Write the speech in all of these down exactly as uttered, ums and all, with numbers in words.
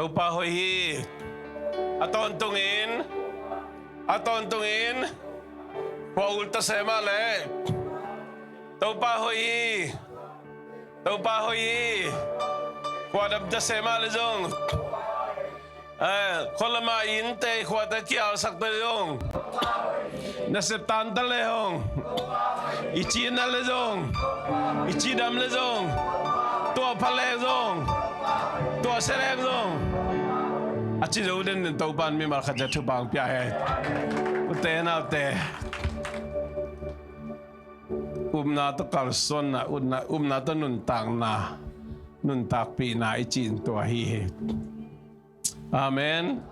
Topa hoih hi. A tawntungin, a tawntungin khua ul ta se mah leh Topa hoih hi. Topa hoih hi. Khua dam ta se mah leh zong, eh, khua lamah innte, khuate kialsak ta zong, nasep tan ta le hong, i ci na le zong, i ci dam le zong, tua pha leng zong, tua se leng zong, a ci zo den den Topa in mimal khat ciat thupha hong pia hen. Ute naute, upna tawh kalsuanna, upna, upna tawh nuntakna, nuntakpihna i cih in tua hi hi. Amen.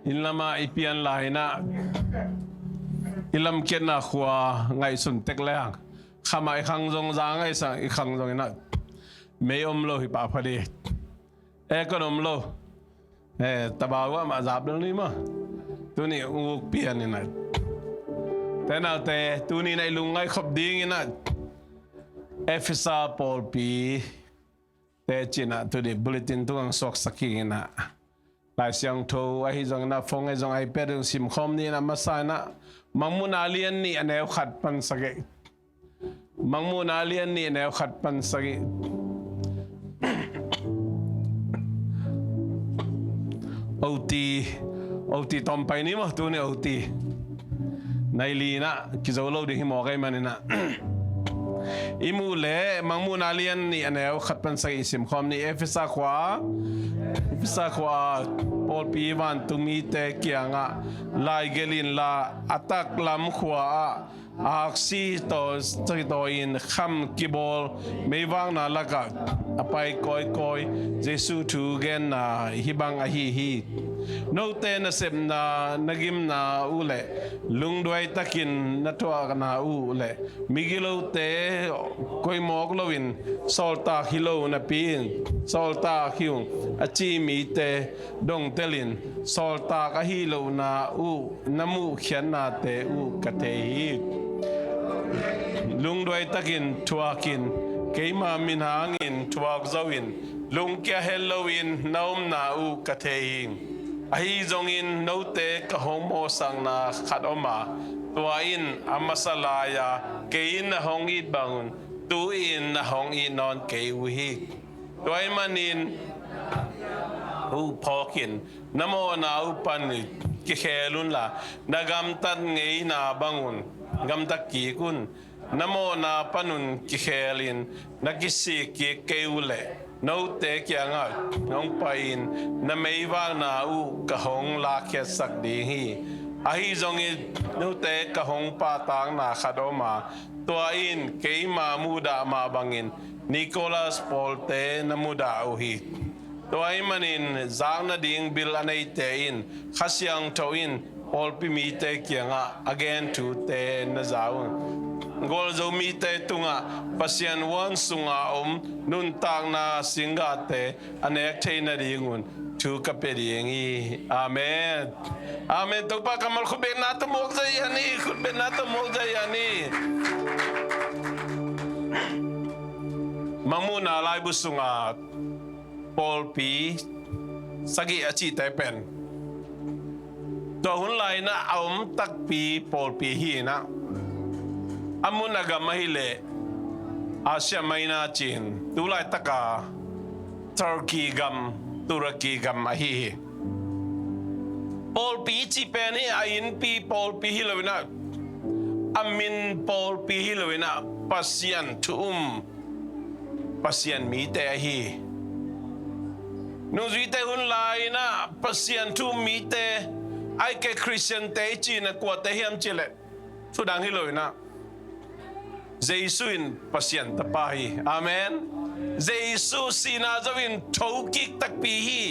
Inn lamah i pian lai-in ah, i lamkiatna khua ngaihsun tek leng, khamah i khang zong, za ngaihsang i khang zong in ah, mei om lo hi pah phot hi. Aircon om lo. Eh, tabau ah mah zap dal ni maw. Tuni uk pian in ah, ute naute, tuni in ah i lungngaih khop ding in ah, Efesa pawlpi te ci-in ah, tuni bulletin tungah suaksak kik in ah, Lai Siangtho ahi zongin ah, phone ahi zong, iPad zong simkhawm ni in ah, masa in ah, Mangmuhna lian nih a neu khat pan sagih. Mangmuhna lian nih a neu khat pan sagih. O T, O T tawm pai ni maw, tuni O T. Nai li in ah kizo lo ding hi mawk ahih manin ah, i muh leh Mangmuhna lian nih a neu khat pan sagih i simkhawm ni. Efesa khua, Efesa khua pawlpi vantungmite kiangah laigelh inla, a taklam khua-ah aksi tawi, tawi in kham kibawl meivakna lakah a pai kawikawi Jesuh thu genna hih bang ahi hi. Note nasepna na gimna uh leh, lungduai takin na thuakna uh leh, migilote koi mawk loin, sawltak hi lo napi-in sawltak hi ung a ci mite dongtelin, sawltak ahi lohna uh na muhkhiatnate uh ka thei hi. Lungduai takin thuakin, keima min hangin thuak zo-in, lungkia het loin na omna uh ka thei hi. Ahi zongin note ka hong mawhsakna khat om a, tua in a masa lai-a kei in na hong it bangun, tu-in na hong it nawn kei uh hi. Tua ahih manin uh phawkin, na mawhna uh pan kikhel unla, na gamtat ngeina bangun gamta kik un. Na mawhna panun kikhelin na kisik kik kei uh leh, note kiangah hong pai-in na meivakna uh ka hong lakkhiatsak ding hi. Ahi zongin note ka hong pahtakna khat om a, tua in keima muhdah mah bangin Nicholas Pawlte na muhdah uh hi. Tua ahih manin zak nading bil a neite in, Kha Siangtho in pawlpi mite kiangah a gen thute na za un. Gualzo mite tungah Pasian huan sunga om nuntakna singgahte a nek thei nadingun thu ka pia ding hi. Amen. Amen. Topa kammal khutbetna tawh muak zaw ing ei, khutbetna tawh muak zaw ing ei. Mangmuhna laibu sunga pawlpi sagih a cihte pen, tua hun lai-in ah a om takpi pawlpi hi-in ah, a mun a gam ahih leh Asia Minor ci-in, tu laitaka Turkey gam, Turkey gam ahi hi. Pawlpi cih pen hi a innpi pawlpi hi lo-in ah, a min pawlpi hi lo-in ah, Pasian thu um, Pasian mite ahi. Nungzuite, hun lai-in ah Pasian thu um mite, ahih kei leh Khristiante i cihna kuate hiam cih leh, thudang hi lo-in ah, Jesuh in Pasian Tapa hi. Amen. Jesuh sihna zo-in thokik takpi hi.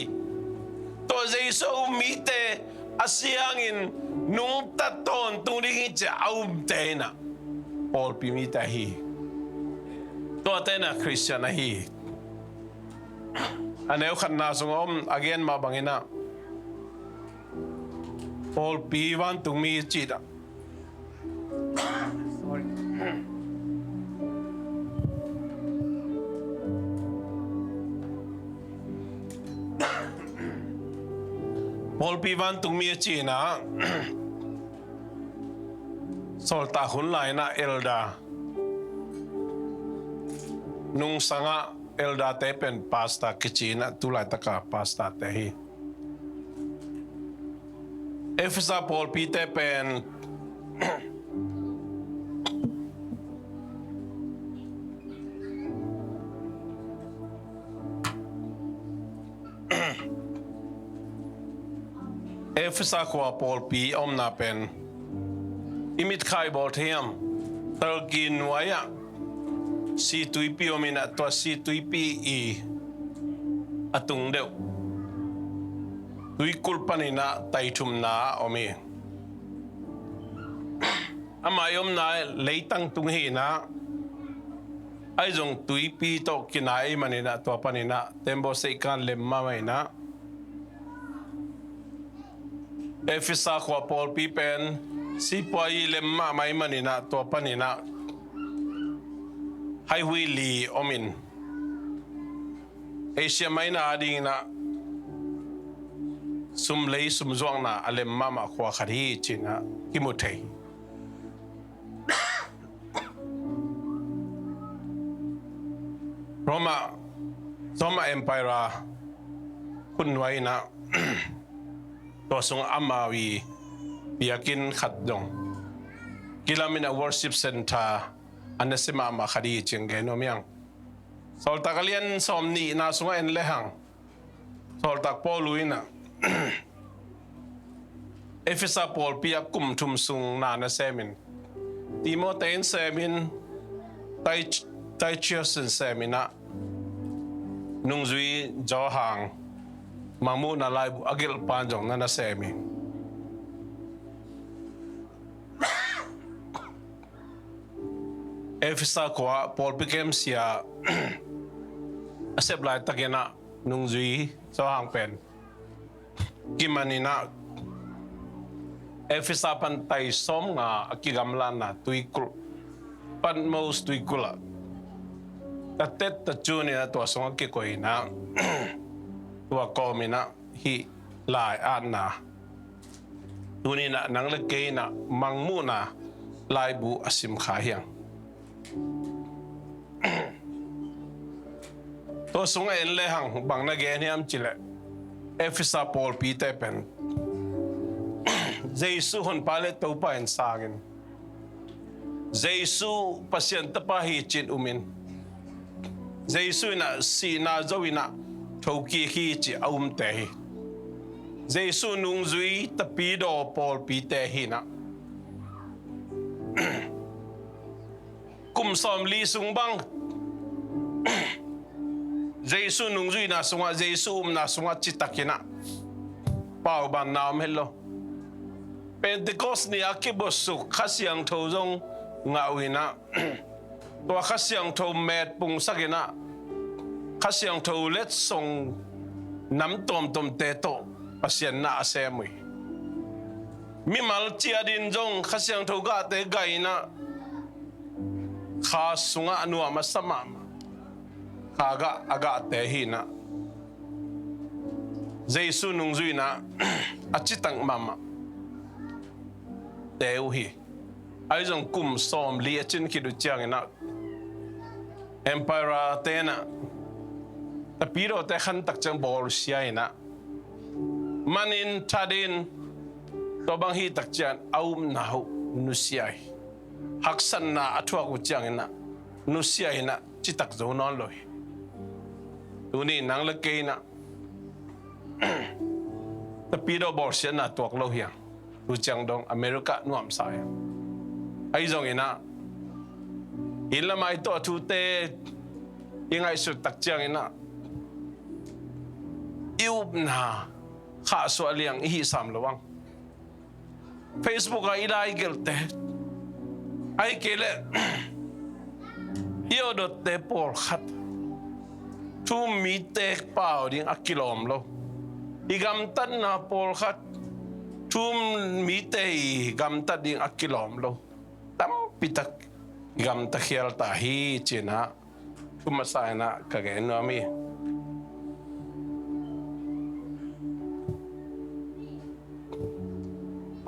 Tua Jesuh a um mite, a si hangin nungta tawntung ding hi ci-a a umte in ah pawlpi mite ahi. Tuate in ah Khristian ahi. A neu khatna sungah om, a gen mah bangin ah, pawlpi vantungmi cih ah, Pawlpi vantungmi a ci-in ah, sawltak hun lai-in ah elder, nungsangah elder-te pen pastor kici-in ah, tu laitaka pastor-te hi. Efesa pawlpite pen Efesa khua pawlpi a omna pen i mitkha i bawl thei hiam? Turkey nuai-ah si tuipi om in ah, tua si tuipi i a tung deuh tuikulh panin ah taithumna ah om hi. Ama i omna leitang tung hi in ah, ahi zong tuipi tawh kinai ahih manin ah, tua panin ah tembaw seihkan lem mahmah in ah, Efesa khua pawlpi pen sipuai lem mahmah ahih manin ah, tua panin ah haihui li om in, Asia Minor adingin ah sumlei sumzuakna a lem mahmah khua khat hi ci-in ah kimu thei. Roma, Roma Empire khutnuai in ah, tua sungah amau i biakinn khat zong kilam in ah worship center a nasia mahmah khat hi ci-in gen nuam hi hang. Sawltak a lian sawmnihna sungah en lehang, sawltak Paulu in ah Efesa pawlpi ah kum thum sung na na semin, Timothy in semin, Ti-, Titius in semin ah, nungzui Johan, Mangmuhna laibu a gelhpa in zong na na sem hi. Efesa khua pawlpi kemsia a sep laitakin ah, nungzui Johan pen kiman in ah, Efesa pan tai sawmnga a kigamlatna tuikulh, Patmos tuikulh ah, a tet a cun in ah tua sungah kikoih in ah, tua kawm in ah hih lai-atna, tuni in ah nang le kei in ah Mangmuhna laibu a sim kha hi hang. Tua sungah en lehang bang na gen hiam cih leh, Efesa pawlpite pen Jesu Honpa le Topa in sangin, Jesu Pasian Tapa hi ci-in umin, Jesu in ah sihna zo in ah thokik hi ci-in a umte hi. Jesu nungzui tapidaw pawlpite hi in ah, kum sawmli sung bang Jesu nungzuina sungah, Jesu upna sungah citakin ah paubanna om het lo. Pentecost ni a kibosuk Kha Siangtho zong ngah uh in ah, tua Kha Siangtho met pungsak in ah, Kha Siangtho letsong nam tuamtuamte tawh Pasian na a sem uh hi. Mimal ciat in zong Kha Siangtho gahte gah in ah, kha sungah a nuam a sa mahmah, kha gah a gahte hi in ah, Jesu nungzuina a citak mahmah te uh hi. Ahi zong kum sawmli a cin khit uh ciangin ah, Emperor-te in ah tapidawte khantak ciang bawlsia in ah, manin thatin, tua bang hih tak ciang a upna uh nusia hi. Haksatna a thuak uh ciangin ah nusia in ah citak zo nawn lo hi. Tuni nang le kei in ah tapidaw bawlsiatna tuak lo hi hang. Tu ciang dong America nuamsa hi hang. Ahi zongin ah, inn lam ah i tuah thute i ngaihsut tak ciangin ah, i upna khahsuah liang i hih sam lo hang. Facebook ah i laigelhte, ahih kei leh i awdotte pawlkhat, thu-um mite pau ding a kilawm lo. I gamtatna pawlkhat, thu-um mite i gamtat ding a kilawm lo. Tampitak i gamta khial ta hi ci-in ah, thu masa in ah ka gen nuam hi.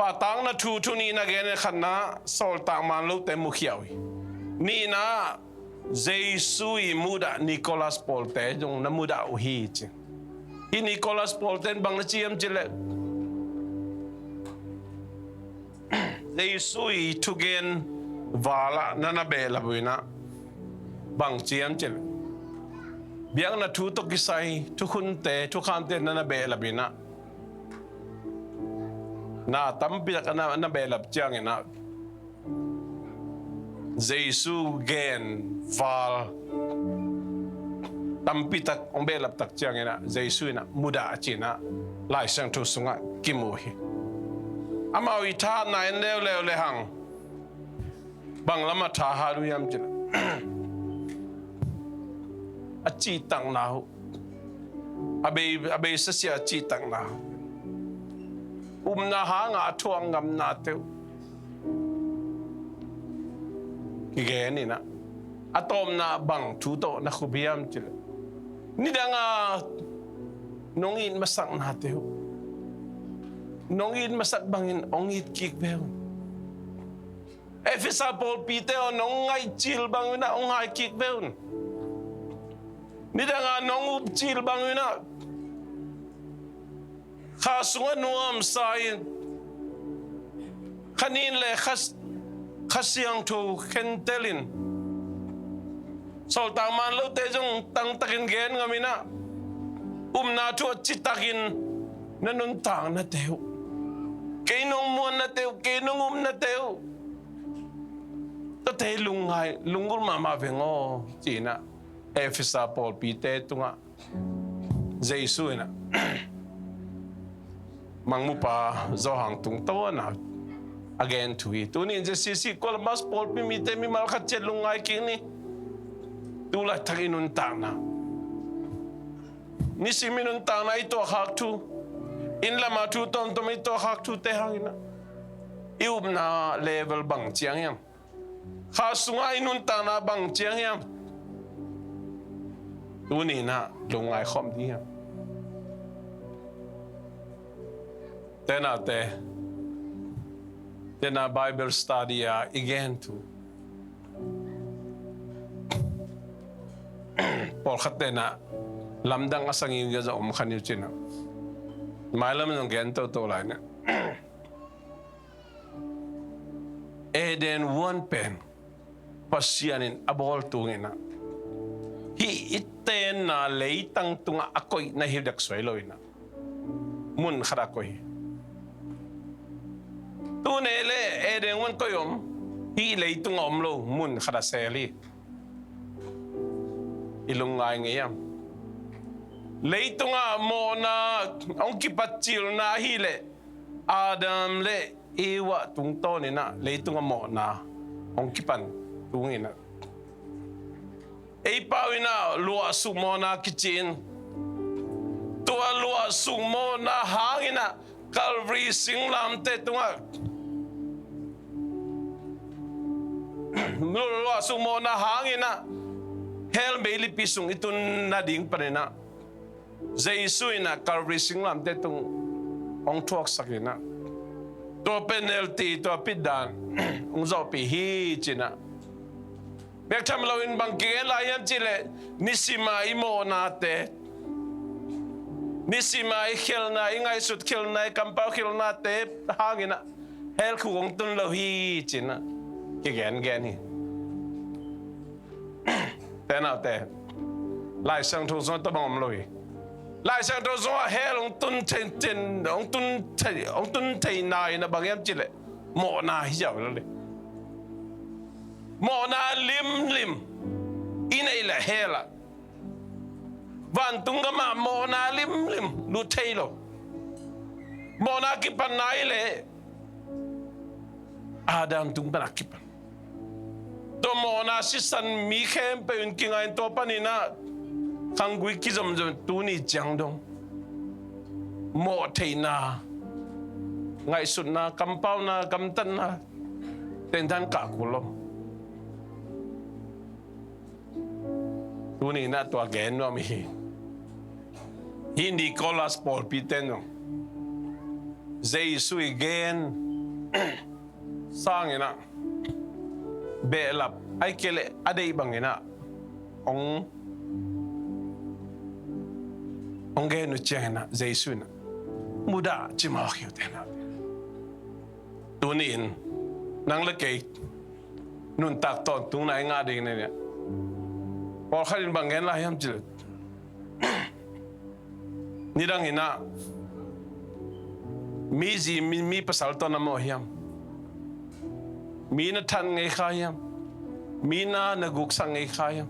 Patakna thu, thu nihna gen in, khatna, sawltak man lote mukhia uh hi. Nihna, Jesu i mudah Nicholas pawlte zong na mudah uh hi ci. Hih Nicholas pawlte in bang na ci hiam cih leh, Jesu i thugen val ah na na behlap uh in ah, bang ci hiam cih leh, biakna thu tawh kisai thukhunte, thukhamte na na behlap uh in ah, na tampi tak na, na behlap ciangin ah, Jesu gen val tampi tak hong behlap tak ciangin ah, Jesu in ah mudah ci-in ah Lai Siangtho sungah kimu hi. Amau i thahatna in leuleu le hang, bang lamah thahat uh hiam cih leh, a cihtakna uh, a bei, a beisa sia a cihtakna uh, upna hanga a thuak ngamnate uh kigen in ah, a tawpna bang thu tawh na khup hiam cih leh, nidanga nong it masaknate uh, nong it masak bangin hong it kik ve un. Efesa pawlpite aw, nong ngaihcil bang uh in ah hong ngai kik ve un. Nidanga nong upcil bang uh in ah, kha sungah nuamsa in, kha nin le kha, kha siangtho khentel in, sawltak man lote zong tangtakin gen ngam in ah, upna thu a citakin na nuntaknate uh, kei nong muannate uh, kei nong upnate uh, tuate lungngai, lunggulh mahmah veng aw, ci-in ah Efesa pawlpite tungah Jesu in ah Mangmupa Johan tungtawn ah a gen thu hi. Tuni in J C C Columbus pawlpi mite mimal khat ciat lungngai kik ni. Tu laitak i nuntakna, nisim i nuntakna i tuahkhak thu, inn lama thu tuamtuam i tuahkhak thute hangin ah, i upna level bang ciang hiam? Kha sungah i nuntakna bang ciang hiam? Tuni in ah lungngai khawm ding hiam? Tenate, tena Bible study a i gen thu, pawlkhat tenah lamdang a sang i uh a zong om kha ni uh cin ah, mailam zong gen toto lai na. Eden huan pen Pasian in a bawl tung in ah, hih i tenna leitang tungah a koih na hi dek suai lo in ah, mun khat ah koih hi. Tuni le Eden huan koih om, hih leitungah om lo, mun khat ah sel hi. I lungngai ngei hiam? Leitungah mawhna hong kipatcilna ahih leh Adam le Eva tungtawn in ah leitungah mawhna hong kipan tung in ah, ei pau in ah luahsuk mawhna kici in, tua luahsuk mawhna hang in ah Calvary singlamteh tungah luahsuk mawhna hang in ah hell meilipi sung i tun nading pan in ah Jesu in ah Calvary singlamteh tung hong thuaksak in ah, tua penalty, tua pitdan hong zawhpih hi ci-in ah. Bek tham loin bang kigen lai hiam cih leh, nisima i mawhnate, nisima i khelna, i ngaihsut khelna, i kampau khelnate hang in ah hell khuk hong tun lo hi ci-in ah kigengen hi. Tenaute, Lai Siangtho sungah tua bang om lo hi. Lai Siangtho sungah hell hong tun thei, ten, hong tun thei, hong tun theihna in ah bang hiam cih leh mawhna hi ziau lo le. Mawhna limlim i neih leh hell ah, vantung gamah mawhna limlim lut thei lo. Mawhna kipanna ahih leh Adam tung panah kipan. Tua mawhna sisan mi khempeuh in kingai in, tua panin ah khanggui kizomzom, tuni ciang dong mawh theihna, ngaihsutna, kampauna, gamtatna tengtan kah kul lo. Tuni in ah tua gen nuam hi. Hih Nicholas pawlpi ten zong Jesu i gen sang in ah, behlap, ahih kei leh a deih bang in ah hong, hong gen uh ciang in ah, Jesu in ah, mudah ci mawk hi uh te na. Tuni-in nang le kei nuntak tawntungna i ngah ding na nih. Pawlkhat in bang gen lai hiam cih leh, nidang in ah mi zi, mi, mi pasal tawh na mawh hiam? Mi na that ngei kha hiam? Mi na, na guksak ngei kha hiam?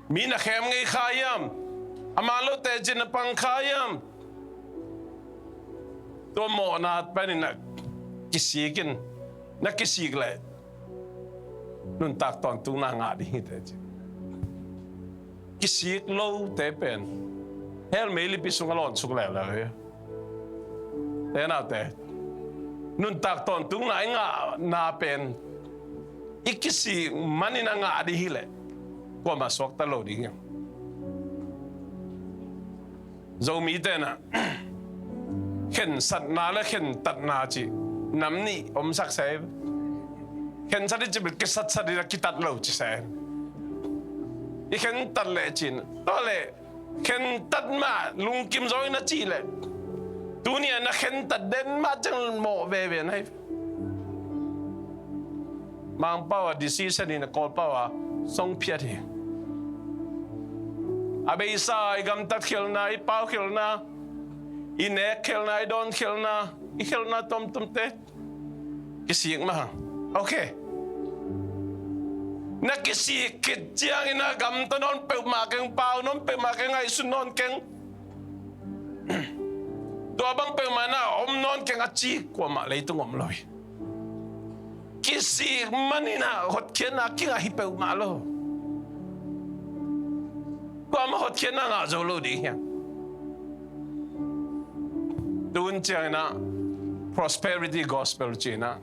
Mi na khem ngei kha hiam? Amah lo teci na pang kha hiam? Tua mawhna panin na kisik in, na kisik leh nuntak tawntungna ngah ding hi teci. Kisik lote pen hell meilipi sungah lawnsuk leuleu hi. Te naute, nuntak tawntungna i ngahna pen i kisik manin a ngah ding hi leh kuamah suakta lo ding hi. Zomite na khensatna le khentatna cih nam nih omsak se. Khensat i cih bel kisatsat i na kitat lo ci se. I khentat leh cin tua leh khentat mah lungkim zaw i na cih leh, tuni a na khentat den mah ciang mawh veve na hi. Mangpau a decision in a Kawlpau a song phiat hi. A beisa i gamtat khelna, i pau khelna, i nek khelna, i dawn khelna, i khelna tomtomte kisik mah hang. Ok. Na kisik khit ciangin a gamta nawn peuhmah keng, pau nawn peuhmah keng, ngaihsun nawn keng, tua bang peuhmah na om nawn keng a ci kuamah leitung om lo hi. Kisik manin a hotkhiatna kingah hi peuhmah lo. Kuamah hotkhiatna ngah zo lo ding hiam? Tun ciangin a prosperity gospel ci-in a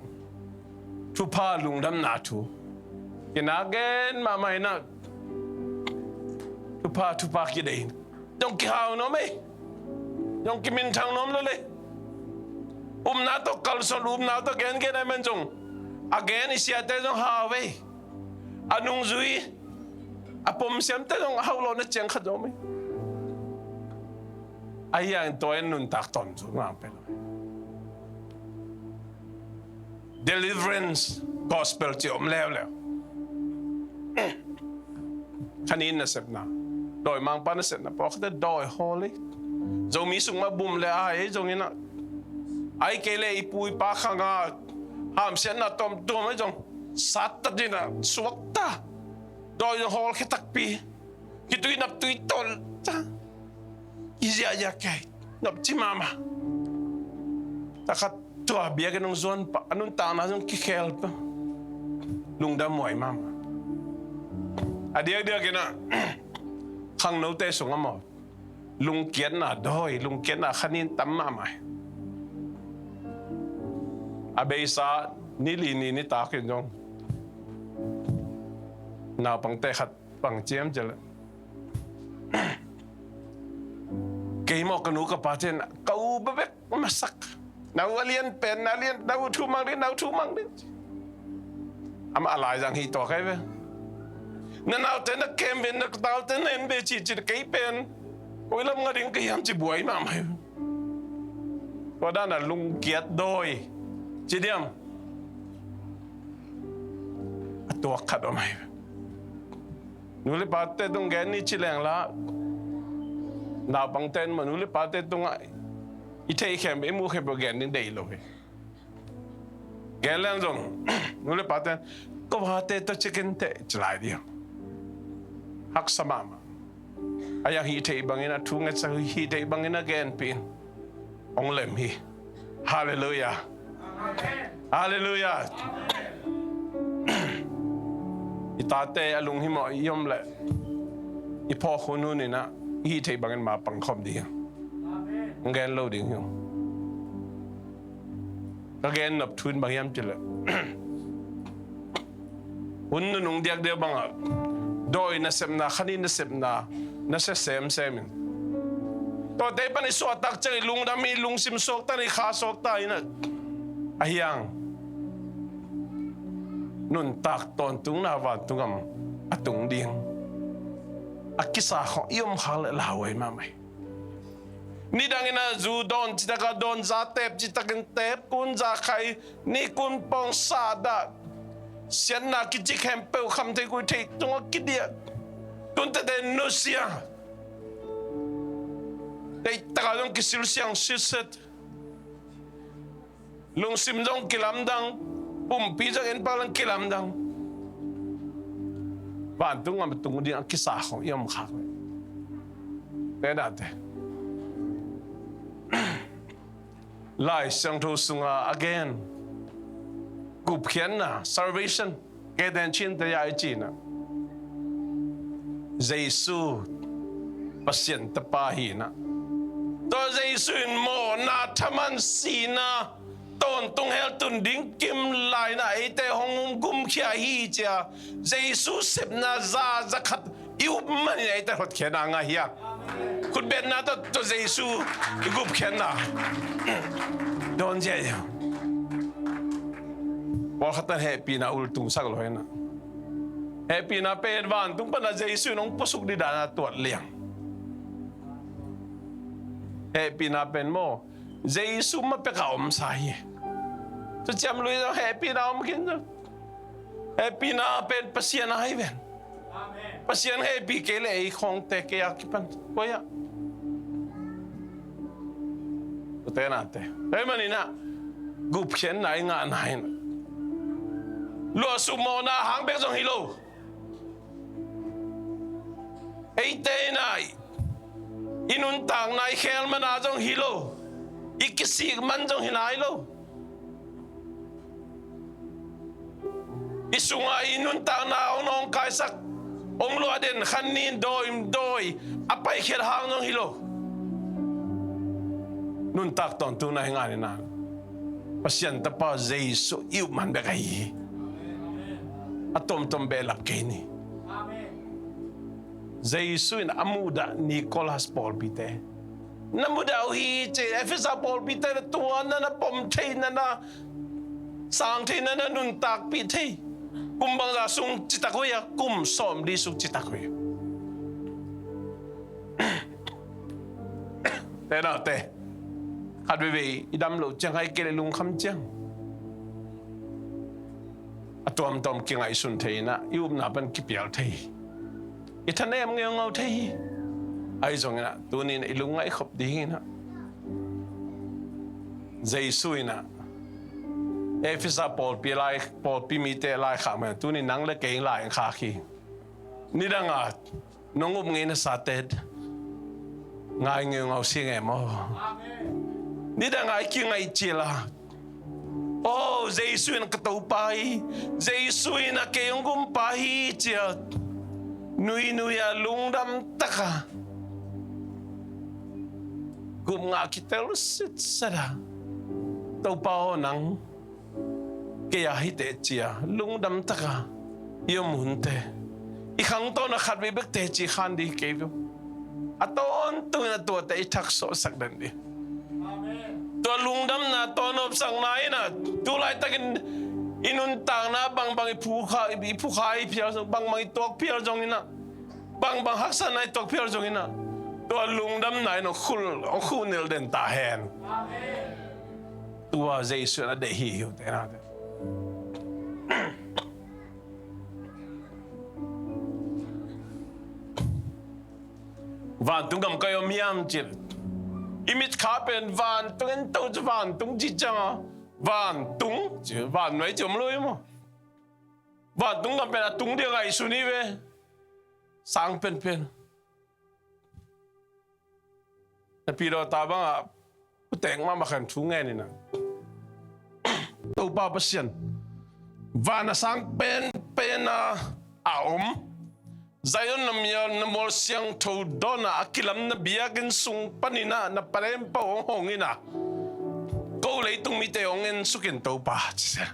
thupha lungdamna thu kina gen mahmah in a thupha, thupha kidei in zong kihau nuam ei. Zong kiminthang nuam lo lei. Upna tawh kalsuan, upna tawh gengen a man zong a gen i siate zong hau ei. A nungzui a pomsiamte zong a hauhlawhna ciang khat zong om ei. Ahi hangin tua in nuntak tawntungna pen deliverance gospel ci om leuleu. Khanin nasepna, dawimangpa nasepna, pawlkhatte dawi hawl ei. Zomi sung mah bum le a hai ei zongin a, ahih kei leh i pu i pa khang a hamsiatna tuamtuam ei zong sattat in a suakta. Dawi zong hawlkhia takpi. Khitui naptui tawlta. I ziahziah kei nopci mahmah. Takhat tua biakinn hong zuan pah, a nuntakna zong kikhel pah. Lungdam huai mahmah. A diakdiakin a khangnote sungah maw, lungkiatna dawi, lungkiatna khanin tam mahmah hi. A beisa ni li ni nitakin zong naupangte khat bang ci hiam cih leh, kei maw ka nu ka pate in ka u bekbek masak. Na u a lian pen, na lian, na u thu mang ding, na u thu mang ding. Amah a laizang hi tua kai ve. Na naute na kem ve, na naute na en ve cihcih kei pen koi lam ngah ding ka hiam ci buai mahmah hi. Tua dan a lungkiat dawi ci diam? A tuak khat om hi. Nu le pate tung gen ni ci leng la, naupangte in maw nu le pate tungah i theih khempeuh, i muh khempeuh gen ding deih lo hi. Gen leng zong nu le pate in, ko pate tawh ci kei inteh ci lai ding. Haksa mahmah. A yang hih theih bangin a thu ngetsak, hih theih bangin a genpih in hong lem hi. Halleluiah. Halleluiah. I tate a lunghimawh i om leh i phawk hunhun in a, i hih theih bangin ma pangkhawm ding hi. Hong gen lo ding hi. Ka gen nop thu in bang hiam cih leh, hun nunung diakdiak bangah dawi nasepna, khanin nasepna na sia semsem in, tuate pan i suahtak ciang i lungdam hi, i lungsim suakta in, i kha suakta in a, Ahi hang nuntak tawntungna vantung gam a tung ding a kisa khawng i om khak leh lauhuai mahmah hi. Nidangin a zu dawn citak a dawn, za teep citakin teep, kun za khai, ni kun pawng sa dah, siatna kici khempeuh kham thei kul thei tungah kidiah, tun tete nusia, deihtak a zong kisilsiang sitset. Lungsim zong kilamdang, pumpi zong en pak leng kilamdang. Vantung gam tung ding a kisa khawng i om khak leh, te nate, Lai Siangtho sunga a gen gupkhiatna, salvation, Kei ten Chin te a i cihna, Jesu Pasian Tapa hina. Tua Jesu in mawhna, thaman, sihna, tawntung, hell tun ding kimlaina eite hong gumkhia hi ci-a Jesu sepna za, za khat i up manin eite hotkhiatna ngah hi a. Khutbetna tawh, tawh Jesu i gupkhiatna dawn zia hi. Pawlkhat in hehpihna ultungsak lo hi na. Hehpihna pen vantung pana Jesu in hong puasuk ding dan a tuat liang. Hehpihna pen maw, Jesu ma pek a omsa hi. Tuciam lui zong hehpihna om khin zong. Hehpihna pen Pasian a hi ven. Pasian hehpih kei leh ei khawngte kei a kipan koi ah. Ute nate, hei manin ah gupkhiatna i ngahna in luahsuk mawhna hang bek zong hi lo. Eite in ah i nuntakna i khel mana zong hi lo. I kisik man zong hi nai lo. I sungah i nuntakna hong nawngkaisak, hong luah den khan ni dawi dawi a paikhiat hang zong hi lo. Nuntak tawntungna i ngah ni na, Pasian Tapa Jesu i up man bek ahi hi. A tuamtuam behlap kei ni. Jesu in a muhdah Nicholas pawlpite, na mudah uh hi ci, Efesa pawlpite na tua na na pom thei, na na sang thei, na na nuntakpih thei. Kum bangzah sung citak uh hi a, kum sawmli sung citak uh hi. Te naute, khat veivei i dam loh ciang, hai kei le lungkham ciang a tuamtuam kingaihsun thei in ah i upna pan kipial thei hi. I thanem ngeungau thei hi. Ahi zongin ah tuni in ah i lungngaih khop ding in ah Jesu in ah Efesa pawlpi lai, pawlpi mite laikhak mah tuni nang le kei laikhak hi. Nidang a nong up ngei nasate ngai ngeungau si ngei maw? Nidang a i kingaih cil a, oh, Jesu in ka Topa hi, Jesu in a kei hong gumpa hi ci-a nuinui a lungdam taka gupna kitel sitset a, Topa aw, nang kei a hi teh ci-a lungdam taka i om hunte, i khangtawn a khatvei bek teci khan ding hi kei ve. A tawntungin a tuate i thaksuahsak den ding. Tua lungdamna, tua nopsakna in ah tu laitakin i nuntakna bangbang i phukha, i phukha i phial zong, bangbang i tuak phial zongin ah, bangbang haksatna i tuak phial zongin ah, tua lungdamna in hong khul, hong khuhnel den ta hen. Tua Jesu in a deih hi hi uh te nate. Vantung gam koi om hiam cih leh i mitkha pen vantung en to ci, vantung ci ciang a, vantung ci, vannuai ci om lo hi maw? Vantung gam pen a tung ding a ngaihsun hi ve. Sang penpen. Na pidawta bangah putek mahmah khan thu ngen in ah, Topa Pasian, van a sang penpen a a om, Zion na mial, na mual siangtho dawn a a kilam na biakinn sung panin ah na palem pau hong hong in ah, ko leitung mite hong ensuk in Topa, ci sia.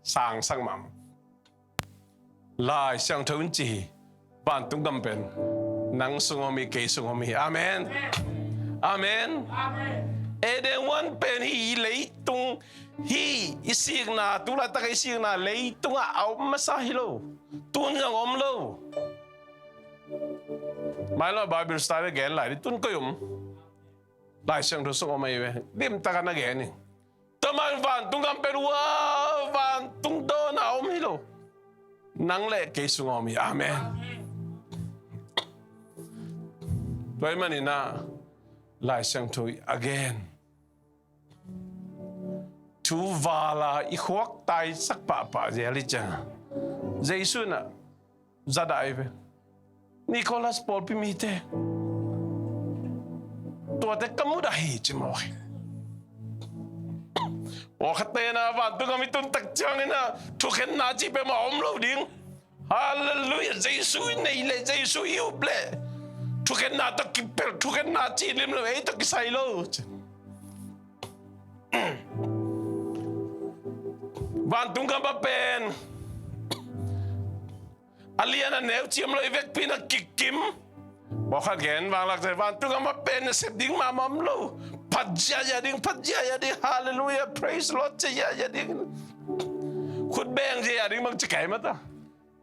Sangsak mahmah. Lai Siangtho in ci hi, vantung gam pen nang sung om hi, kei sung om hi. Amen. Amen. Eden huan pen hih leitung, hih i sikna, tu laitak i sikna leitungah a om masa hi lo. Tun zong om lo. Mailam Bible study gen lai ding, tun koi om? Lai Siangtho sung om ahi ve. Limtakin a gen hi. Tua mah vantung gam pen, ua, vantung dawnah a om hi lo. Nang le kei sungah om hi. Amen. Tua ahih manin ah Lai Siangtho in a gen, thu vala i khuak taisak pahpah zel hi ciangin, Jesu in ah za dah hi ve. Nicholas pawlpi mite, tuate ka mu dah hi, ci mawk hi. Pawlkhatte in ah vantung gam i tun tak ciangin ah thukhenna cih peuhmah om lo ding. Halleluiah. Jesu i neih leh, Jesu i up leh, thukhenna tawh kipelh, thukhenna cih lim lo, ei tawh kisai lo. Vantung gam ah pen a lian a neu cih om lo, i vekpi in ah kikim. Pawlkhat gen vanglak te, vantung gam ah pen nasep ding mahmah om lo. Phat ziahziah ding, phat ziahziah ding. Halleluiah, praise Lord, ci ziahziah ding. Khut beng ziahziah ding bang ci kai mah ta.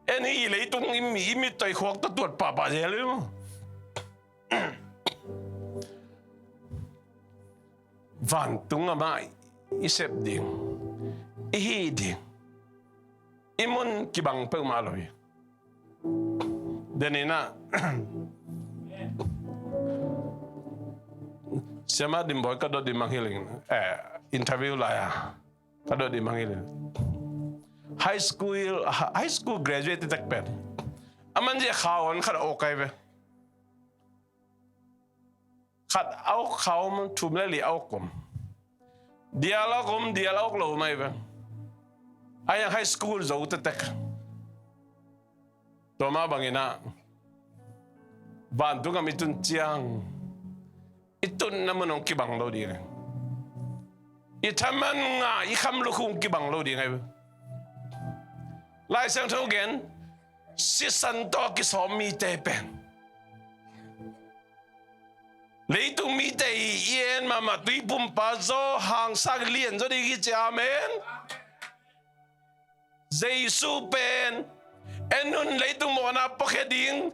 En hih leitung i mi, i mittaw i khuak tawh tuat pahpah zel hi maw. Vantung gam ah i sep ding, i hih ding, i mun kibang peuhmah lo hi. Denin ah Siamah Dim Bawi ka dot ding mangngilh ing, eh, interview lai-a ka dot ding mangngilh ing. High school, high school graduate tek pen a man zia kha on khat a ok ai ve. Khat a ok kha om, thum le li a ok om. Dial a ok om, dial a ok lo om ai ve. Ai ang high school zo tektek. Tua mah bangin ah vantung gam i tun ciang i tunna mun hong kibang lo ding. I thaman ngah, i kham lukhu hong kibang lo ding ai ve. Lai Siangtho gen, sisan tawh kisawm mite pen leitung mite i en mahmah tuipumpa zaw, hangsak lian zaw ding hi ci. Amen. Jesu pen en un, leitung mawhna puakhia ding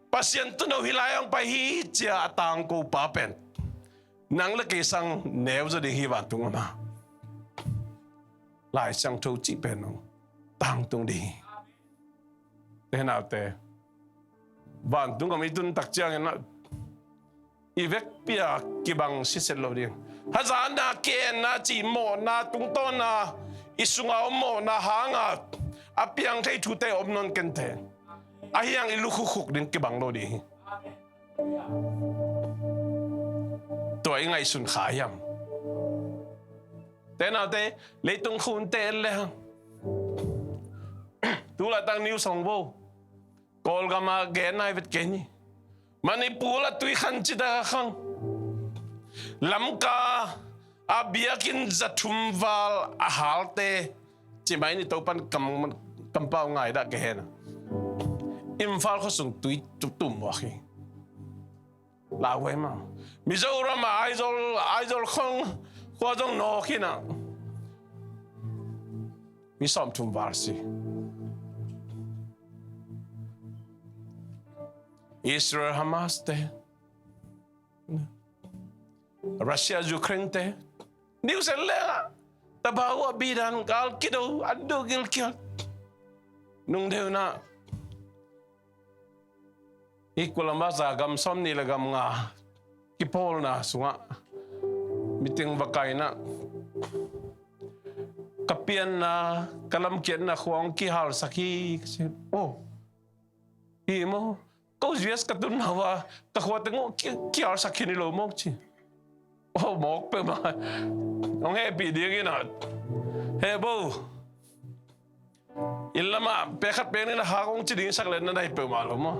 Pasian tuuno hi lai hong pai hi ci-a a tangkopa pen nang le kei sang neu zaw ding hi vantung gam ah. Lai Siangtho cih pen hong tangtung ding hi. Te naute, vantung gam i tun tak ciangin ah i vekpi a kibang siset lo ding. Hazatna, ki-enna cih mawhna tungtawnna, i sunga om mawhna hanga a piang thei thute om nawn kei inteh. Ahi hang i lukhu khuk ding kibang lo ding hi. Tua i ngaihsun kha hiam? Te naute, leitung khunte en le hang, tu laitak news hong vo. Kawlgam ah gen nai vet kei ni. Manipur ah tui khan citak a khang. Lamka ah biakinn za thum val a halte ci mai ni. Topan kam, kampau ngai dah ka hen a. Imphal khuasung tui tum tum muak hi. Lau ve maw. Mizoram ah Aizawl, Aizawl khong khua zong nawk hi na. Mi sawmthum val si. Israel Hamas te, Russia Ukraine te, news en leng ah, tabau a bidan kal kido, an do gil kial. Nung deuh na, i kulam a za gam sawmnih le gam nga kipawlna sungah meeting va kaina, ka pianna, ka lamkiatna khua hong kihalsak hi ka ci. Oh, hi maw? Ko U S ka tunna uh a ka khua teng uh ki, kihalsak khin hi lo maw ci. Oh, mawk peuhmah. Hong hehpih ding in a, he bo, inn lamah pek khat pek nih na hak hong ci ding sak le na nai peuhmah lo maw?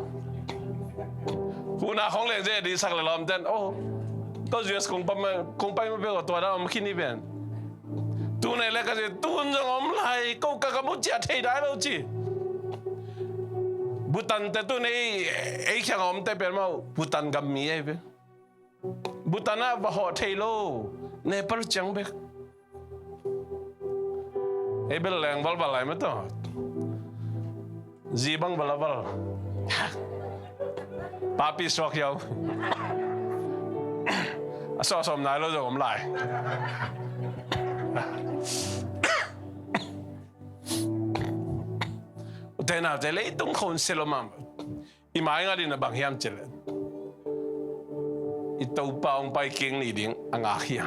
Huhna khong leng ze ding sak le lawmten, oh, ko U S kong pai ma, kong pai ma peuh a tua dah om khin hi ven. Tu nei le ka ci, tun zong om lai, ko ka gam uh ciah thei dai lo ci. Bhutan te tu nei ei khiang a omte pen maw, Bhutan gam mi ei ve. Bhutan ah va hawh thei lo. Nepal ciang bek. Ei bel leng valval lai mah tawh. Zi bang vala val. Papi suak hiau. A sawsawm nai lo zong om lai. Ute naute, leitung khawng sia lo mahmah. I mai ngat in a bang hiam cih leh, i Topa hong pai kik ni ding a ngak hi a.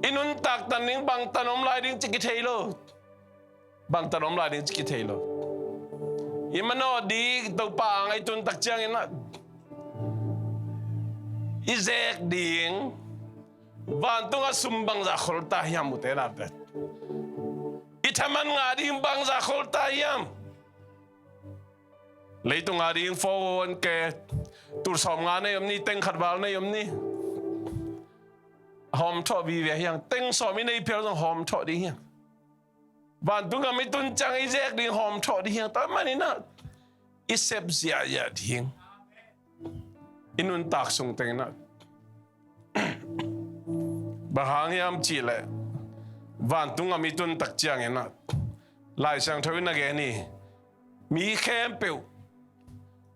I nuntak tan ding bangtan om lai ding ci kithei lo. Bangtan om lai ding ci kithei lo. I manawh ding Topa ang a i tun tak ciangin a, i zek ding vantung a sum bangzah khol ta hiam, ute naute? I thaman ngah ding bangzah khol ta hiam? Leitung a ding four oh one K, tul sawm nga nei om ni, teng khat val nei om ni. Hawm thawh vive hiang, teng sawm i nei phial zong hawm thawh ding hiang. Vantung gam i tun ciang i zek ding hawm thawh ding hiang. Tua manin a, i sep ziahziah ding. I nuntak sung tengin a, bang hang hiam cih leh, vantung gam i tun tak ciangin a, Lai Siangtho in a gen hi, mi khempeuh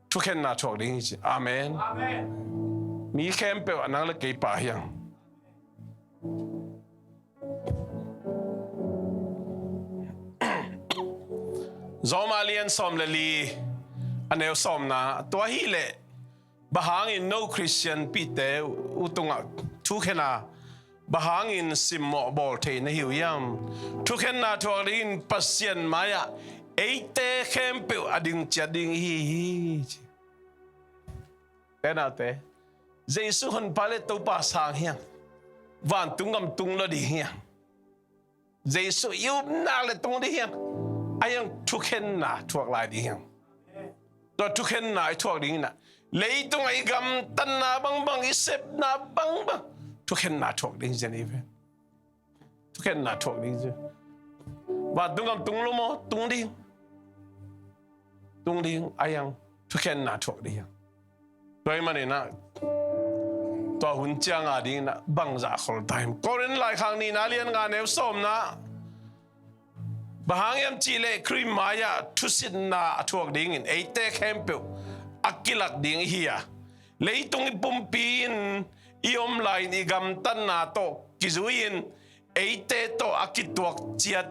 thukhenna thuak ding hi ci. Amen. Amen. Mi khempeuh a, nang le kei pah hiang. Rom a lian sawm le li, a neu sawmna, tua hi leh, bang hangin no Khristian pihte uh tungah thukhenna, bang hangin simmawh bawl thei na hi uh hiam? Thukhenna thuak dingin Pasian mai-ah eite khempeuh a ding ciat ding i hi hi, ci. Ute naute, Jesu honpa le Topa sang hiang. Vantung gam tung lo ding hiang. Jesu i upna le tung ding hiang. A hiang thukhenna thuak lai ding hiang. Tua thukhenna i thuak ding in a, leitungah i gamtatna bangbang, i sepna bangbang, thukhenna thuak ding hi zen i ve. Thukhenna thuak ding hi zen. Vantung gam tung lo maw? Tung ding. Tung ding, a hiang thukhenna thuak ding hiang. Tua ahih manin a, tua hun ciang a dingin a, bangzah khol ta hiam? Korin laikhak nihna lian nga neu sawmna, bang hang hiam cih leh Khrih mai-ah thusitna a thuak dingin eite khempeuh a kilak ding i hi a, leitung i pumpi in i om lai-in i gamtatna tawh kizui-in eite tawh a kituak ciat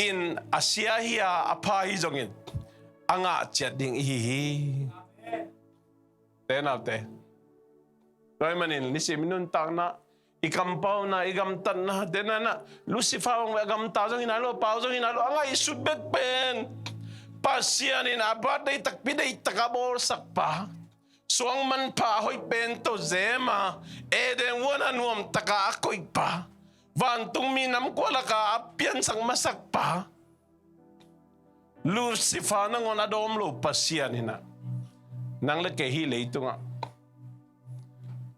in a sia hi a, a pha hi zongin a ngah ciat ding i hi hi. Ute naute, tua ahih manin nisim i nuntakna, i kampauna, i gamtatna, ute naute, Lucifer bang a gamta zong hi nai lo, pau zong hi nai lo, a ngaihsut bek pen Pasian in a birthday takpi deihtak a bawlsak pa, suang manpha a hoih pen tawh zem a, Eden huan a nuamtak a a koih pa, vantung minam kua lak a a piansak masak pa, Lucifer nangawn a dawm lo Pasian in a, nang le kei hih leitungah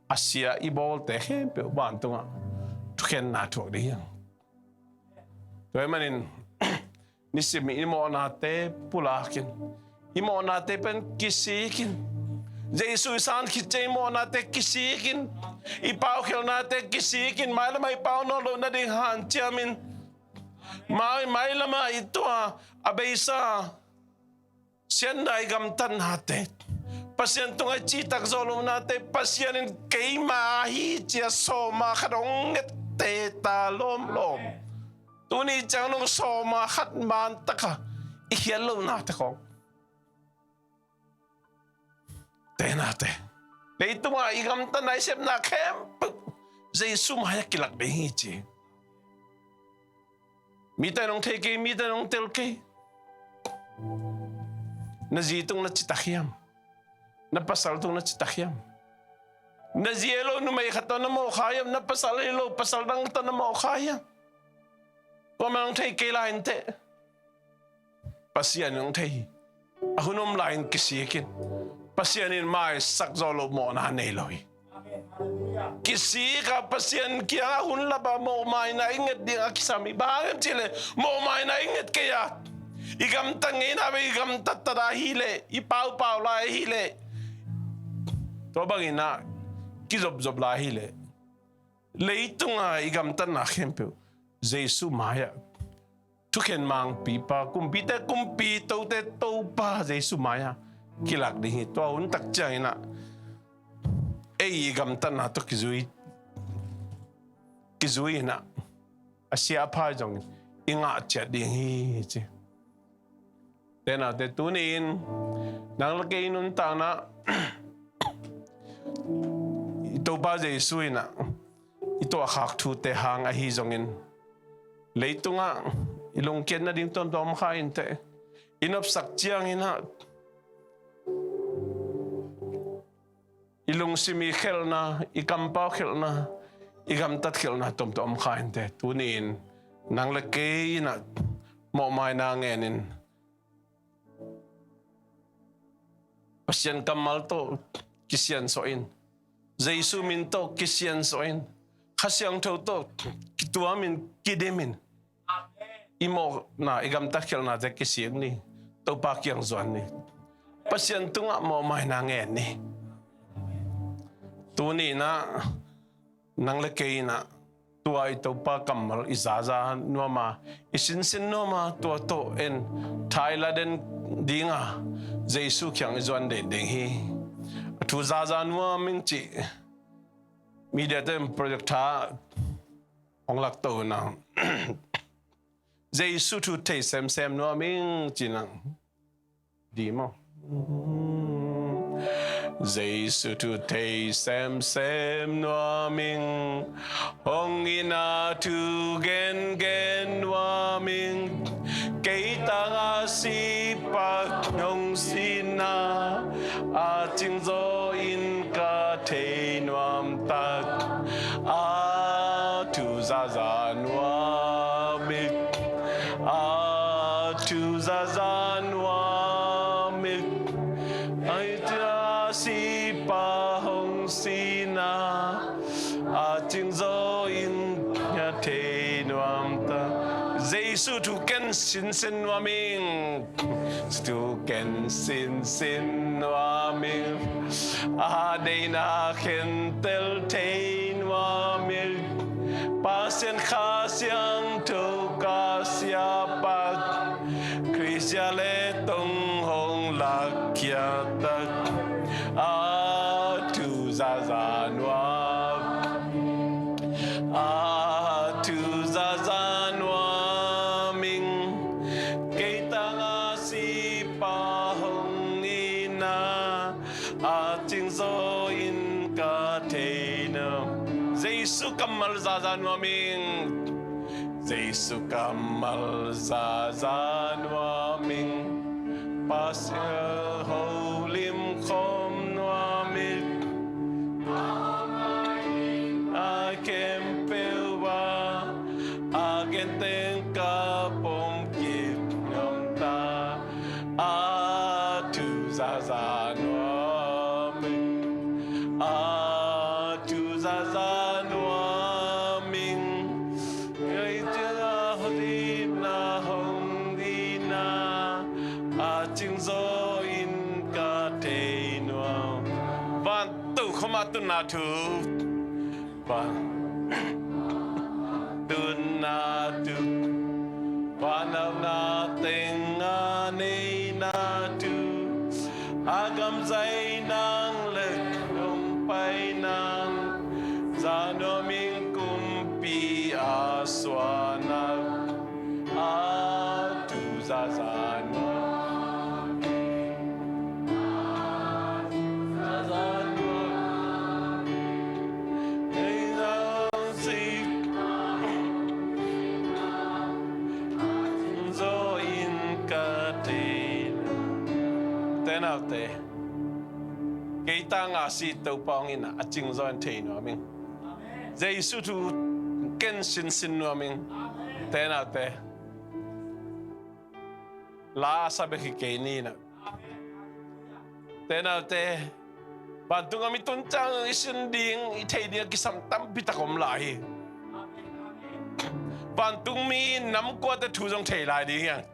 a sia i bawlte khempeuh vantungah thukhenna thuak ding hiang. Tua ahih manin nisim i mawhnate pulakin, i mawhnate pen kisikin, Jesu i san khit ciang i mawhnate kisikin, i paukhialhnate kisikin, mailamah i pau nawn loh nading hanciamin, mai, mailamah i tua a beisa siatna i gamtatnate, Pasian tungah i citak zawh lohnate, Pasian in keima ahi ci-a sawma khat hong ngette ta lawmlawm. Tuni ciang nong sawma khat mantak a i khiat lohnate khawng, ute naute, leitungah i gamtatna, i sepna khempeuh Jesu mai-ah kilak ding hi ci. Mite in hong thei kei, mite in hong tel kei. Na zi tung na citak hiam? Na pasal tung na citak hiam? Na zi hi lo numei khat tawh na mawhkha hiam? Na pasal hi lo pasal dang tawh na mawhkha hiam? Kuamah in hong thei kei lai inteh. Pasian in hong thei hi. A hun om lai-in kisik in. Pasian in maisak zawh loh mawhna nei lo hi. Kisik a Pasian kiangah hun lap a mawhmaina i nget ding a kisam hi. Bang hang hiam cih leh mawhmaina i nget kei a, i gamtat ngeina ve, i gamtat tat a hi leh, i paupau lai hi leh, tua bangin a kizopzop lai hi leh, Leitunga i gamtatna khempeuh Jesu mai-ah, thukhen mangpipa, kumpite kumpi, tote Topa Jesu mai-ah kilak ding hi. Tua hun tak ciangin ah ei i gamtatna tawh kizui, kizui in ah a sia a phai zongin i ngah ciat ding hi ci. Te naute, tuni-in nang le kei nuntakna i Topa Jesu in ah i tuahkhak thute hang ahi zongin, leitungah i lungkiat nading tuamtuam om kha inteh. I nopsak ciangin ah i lungsim i khelhna, i kampau khelhna, i gamtat khelhna tuamtuam om kha inteh. Tuni-in nang le kei in ah mawhmaina ngenin, Pasian kammal tawh kisiansuah in, Jesu min tawh kisiansuah in, Kha Siangtho tawh kituamin, kidimin, i mawhna, i gamtat khelhnate kisik ni. Topa kiang zuan ni. Pasian tungah mawhmaina ngen ni. Tuni-in ah nang le kei in ah tua i Topa kammal i zaza nuam a, i sinsin nuam a, tua tawh en thaila den dinga Jesu kiang i zuan den ding hi. A thu zaza nuam ing cih media te in project tha hong lakto na. Jesu thu thei semsem nuam ing ci nang. Di maw? Jesu thu thei semsem nuam ing, hong itna thu gengen nuam ing, kei tangah sipa hong sihna a cingzaw in ka thei nuam tak, a thu zaza nuam ing, a thu zaza nuam ing. Ai ta sipa hong sihna a cingzaw in ka thei nuam tak. Jesu thu ken sinsin nuam ing. Thu ken sinsin nuam ing. A deihna khentel thei nuam ing. Pasian Kha Siangtho ka siapa, Khrih zia le tong hong lakkhia tak. A thu zaza nuam, a thu zaza nuam ing. Kei tangah sipa hong itna a cingzaw in ka thei nuam. Jesu kammal zaza nuam ing. Jesu kammal zaza nuam ing. Pasian holim khawm nuam ing. A khempeuh ah a genteng ka pom kik nuam ta. A thu zaza nuam ing. A thu zaza nuam ing. Kei tangah hong itna, hong itna a cingzaw in ka thei nuam. Vantung khawm a tunna thu. Van tunna thu, van auhna teng a neihna thu, a gamzai nang le hong pai nang, za nuam ing kumpi a suahna. A thu zaza nuam ing. A thu zaza nuam ing. Ei zang sik. Zaw in ka thei. Te naute, kei tangah si Topa hong itna a cingzaw in thei nuam ing. Jesu thu ken sinsin nuam ing. Te naute, la a sa bek hi kei ni na. Te naute, vantung a mi tun ciang i sin ding, i thei ding a kisam tampi tak om lai hi. Vantung mi nam kuate thu zong thei lai ding hi hang.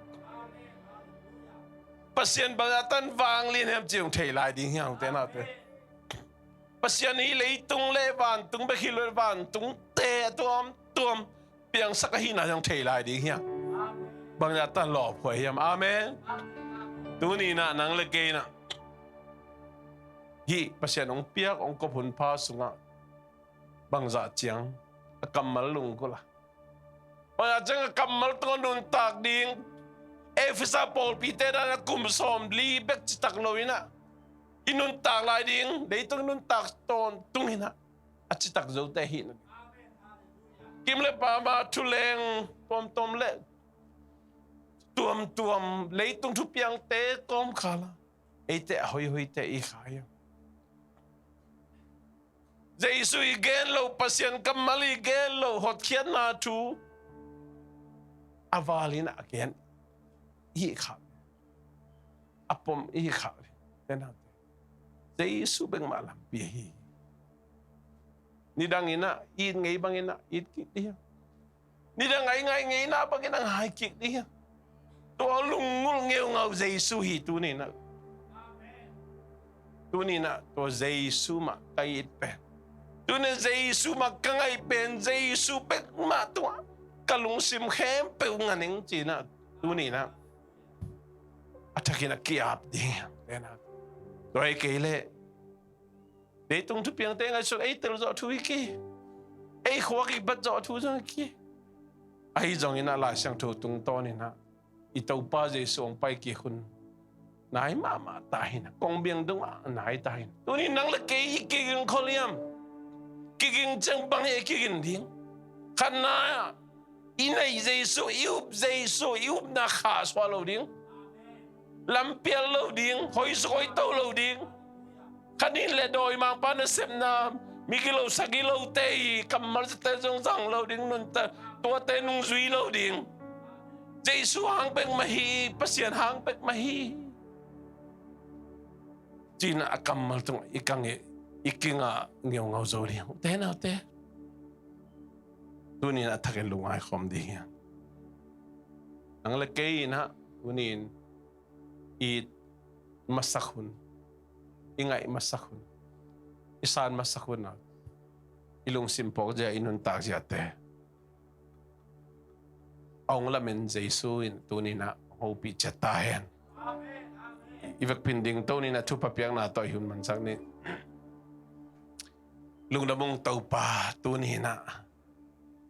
Pasian bang a tan vanglian hiam ci zong thei lai ding hi hang, te naute. Pasian hi leitung le vantung bek hi lo, vantungte a tuamtuam piangsak ahihna zong thei lai ding hiam? Bangzah ta lawphuai hiam? Amen. Tuni-in ah nang le kei-in ah hih Pasian hong piak, hong kop hun pha sungah bangzah ciang a kammal lunggulh a, bangzah ciang a kammal tungah nuntak ding, Efesa pawlpite dan a kum sawmli bek citak lo-in ah i nuntak lai ding, leitung nuntak tawntung in ah a citak zote hi na. Kim le pama thuleng tuamtuam le tuamtuam leitung thupiangte kawmkal ah eite a hoihoite i kha hiam? Jesu i gen lo, Pasian kammal i gen lo, hotkhiatna thu a val in a gen i kha, a pom i kha. Tena Jesu bek mah lampi hi. Nidang in ah it ngei bangin ah it kik ding. Nidang a i ngai ngeina bangin a ngai kik ding. Tua lunggulh ngeungau Jesu hi tuni-in ah. Tuni-in ah tua Jesu mah ka it pen, tuni Jesu mah ka ngaih pen, Jesu bek mah tungah ka lungsim khempeuh ngan ing ci-in ah tuni-in ah a thakin a ki-ap ding. Tua hi kei leh leitung thupiangte ngaihsun, ei tel zawh thu hi kei, ei khua kibat zawh thu zong hi kei. Ahi zongin ah Lai Siangtho tungtawnin ah i Topa Jesu hong pai kik hun nai mahmah ta hi na, kong biang dongah nai ta hi na. Tuni nang le kei i kiging khol hiam? Kiging ciang bang hi, i kiging ding. Khatna ah i neih Jesu, i up Jesu, i upna khahsuah lo ding, lampial lo ding, hoisuk hoito lo ding. Khat in leh dawimangpa nasepna, migilo sagilote i kammal zate zong zang lo ding, nunte, tuate nungzui lo ding. Jesu hang bek mah hi, Pasian hang bek mah hi. Ci-in ah a kammal tungah i kang i, i kingah ngeungau zo ding. Ute naute, tuni-in a thakin lungngai khawm ding hi. Nang le kei in ah tuni-in i masak hun, i ngaih masak hun, i san masak hun ah i lungsim phawk zia, i nuntak ziate a hong lamen Jesu in tuni-in ah hong hopih ciat ta hen. I vekpi-in dingto ni in ah thupha piakna tawh i hun mansak ni. Lungdam ung Topa, tuni-in ah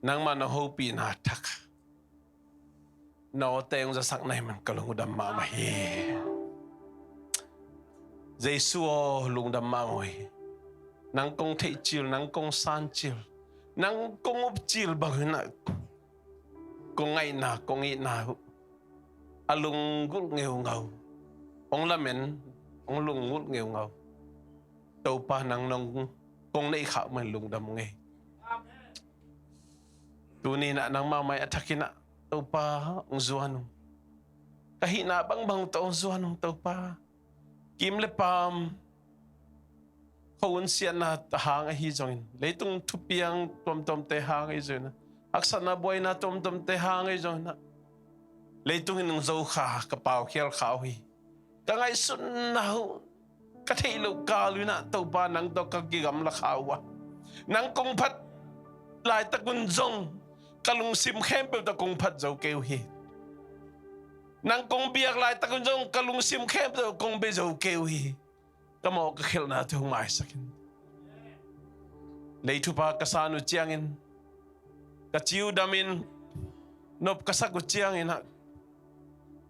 nangmah nong hopihna thak nawte hong zasak na hih man ka lungdam mahmah hi. Jesu aw, lungdam mahmah uh hi. Nang kong theih cil, nang kong san cil, nang kong up cil bangin ah kong ngaihna, kong itna uh a lunggulh ngeungau, hong lamen, hong lunggulh ngeungau Topa, nang nong kong neih khak man lungdam ung ei. Tuni-in ah nangmah mai a thakin ah Topa hong zuan ung. Ka hihna bangbang tawh hong zuan ung Topa. Kim le paam, khuahun siatna hang ahi zongin, leitung thupiang tuamtuamte hang ahi zongin, haksatna buaina tuamtuamte hang ahi zongin ah, leitung in hong zo kha, ka paukhial kha uh hi. Ka ngaihsutna uh, ka theih loh kal uh in ah Topa, nang tawh ka kigamla kha uh a, nang kong phat laitak un zong ka lungsim khempeuh tawh kong phat zo kei uh hi. Nang kong biak laitak un zong ka lungsim khempeuh tawh kong bia zo kei uh hi. Ka mawh ka khelhnate hong maisak in. Lei thupha ka san uh ciangin, ka ci uh damin, nop ka sak uh ciangin ah,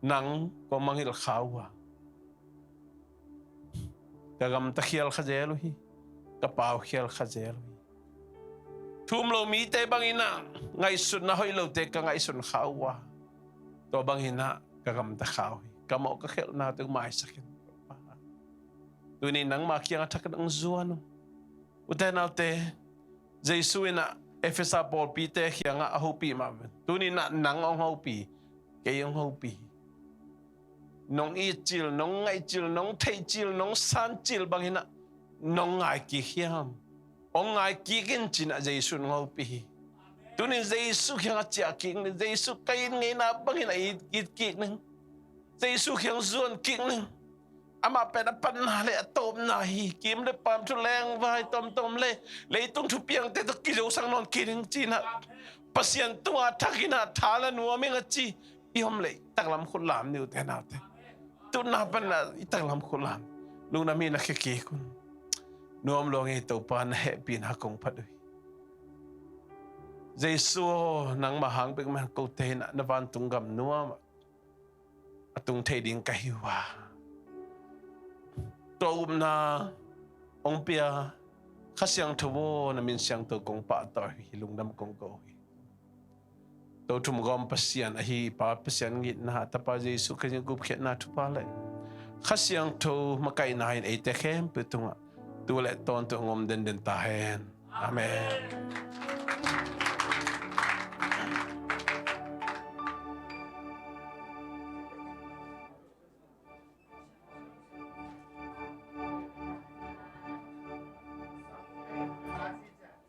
nang kong mangngilh kha uh a, ka gamta khial kha zel uh hi, ka pau khial kha zel uh hi. Thu um lo mite bangin ah ngaihsutna hoih lote ka ngaihsun kha uh a, tua bangin ah ka gamta kha uh hi. Ka mawh ka khelhnate hong maisak in. Tuni nangmah kiang a thakin hong zuan ung. Ute naute, Jesu in ah Efesa pawlpite kiangah a hopih mah bangin tuni in ah nang hong hopih, kei hong hopih. Nong it cil, nong ngaih cil, nong theih cil, nong san cil bangin ah nong ngai kik hiam? Hong ngai kik in ci-in ah Jesu in hong hopih hi. Tuni Jesu kiangah ciah kik ning, Jesu ka it ngeina bangin ah it, it kik ning. Jesu kiang zuan kik ning. Amah pen a patna le a tawpna hi. Kim le paam, thu leng vai tomtom le leitung thupiangte tawh kizosak nawn kei ding ci-in ah, Pasian tungah thak in ah tha la nuam ing a ci. I om leh i taklam khut lam ni u te nau te. Tutna pan ah i taklam khut lam. Lungdam hi, na khia kik un. Nuam lua ngei, Topa na hehpihna kong phat uh hi. Jesu aw, nangmah hang bek mah kote in ah na vantung gam nuam ah a tung thei ding ka hi uh a, tua upna hong pia Kha Siangtho aw, na min siangtho kong pahtawi uh hi, lungdam kong ko uh hi. Tothum gawm Pasian ahi Pa Pasian' itna, Tapa Jesu Khrih gupkhiatna thupha le Kha Siangtho makaihna in eite khempeuh tungah tu le tawntung hong om denden ta hen. Amen.